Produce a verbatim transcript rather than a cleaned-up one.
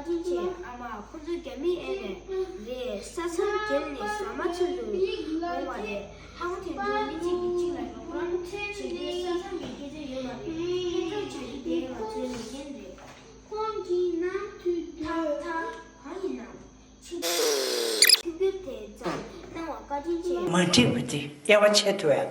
བཀའ་དྲིན་ཆེ། ཨ་མ་ཁོ་ཚོ་རྒྱ་མི་ཨེ་རེད། རེད། ས་མཚམས་བརྒལ་ནས་ཟ་མ་འཚོལ་དུ་འོང་བ་རེད། ཧ་གོ། དེ་འདྲ་མི་གཅིག་གིས་གཅིག་ལ་རོགས་རམ་བྱེད་དུས་ས་མཚམས་ཀྱི་སྐད་ཆ་ཡོད་མ་རེད། ཧེ་ཐག་བྱ་རྒྱུ་དེ་ང་ཚོའི་ལས་འགན་རེད། ཁོང་གིས་ནམ་དུས་ཐག་ཐག་གང་ཡིན་ནམ། ཆིག་སྒྲིལ་དེ་ཙམ་གནང་བ་བཀའ་དྲིན་ཆེ། མ་འགྲིག་པ་དེ་དབྱེ་བ་ཕྱེ་ཐུབ་ཡ།